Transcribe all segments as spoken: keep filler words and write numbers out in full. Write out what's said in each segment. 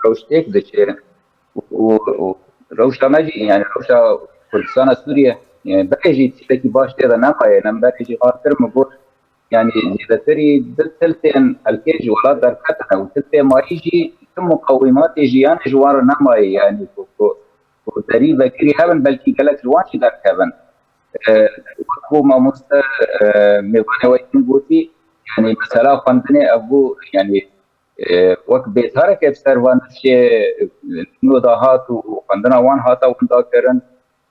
rewş têk diçe û, û, û rewşa me jî, yani rewşa Kurdistana Sûriye, yani berê jî tiştekî baş tê de nemaye, ne berê jî xatir min got, yani zêdetirî di tiltên xelkê ji welat derketine û tiltê mayî jî ti muqewîmatê jiyanê ji wan re nemaye, yani ku, ku, ku derî vekirî hebin, belkî gelek ji wan jî derkevin. E, wek ku mamoste, e, mêvanê we din gotî, yani mesela xwendinê ev bû, yani, e, wek bêtareke bi ser van tişê, e, nû dahat û, û xwendina wan hata winda kirin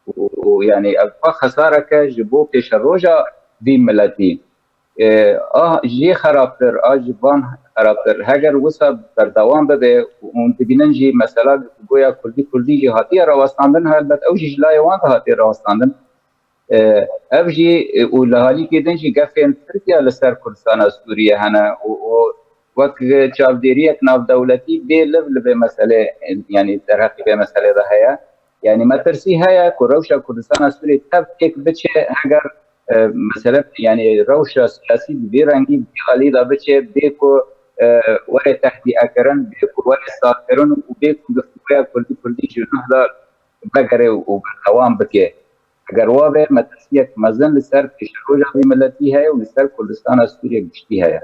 û, û, yani ev xwe xesareke ji bo pêşeroja vî miletî. E, a jê xerabtir, a ji van xerabtir. Heger wisa berdewam bibe û hûn dibînin jî mesela goya kurdî kurdî jî hatiye rawestandin, helbet ew jî ji layê wan de hatiye rawestandin. E, ev jî, e, û li halîkê din jî gefên Tirkiye li ser Kurdistana Sûriye hene û, û wek çavdêriyek navdewletî bê liv li vê meselê, e, yani derheqî vê meselê de heye. Yani metirsî heye ku rewşa Kurdistana Sûriye tev têk biçe heger, e, mesele, yani rewşa siyasî bi vî rengî bi vî alî de biçe, bê ku, e, were tehdîekirin, bê ku were saxkirin û bê ku guftûgoya kurdî kurdî ji nuh de vegere û berdewam bike. Eger wa be, metirsiyek mezin li ser pêşeroja vî miletî heye û li ser Kurdistana Sûriye giştî heye.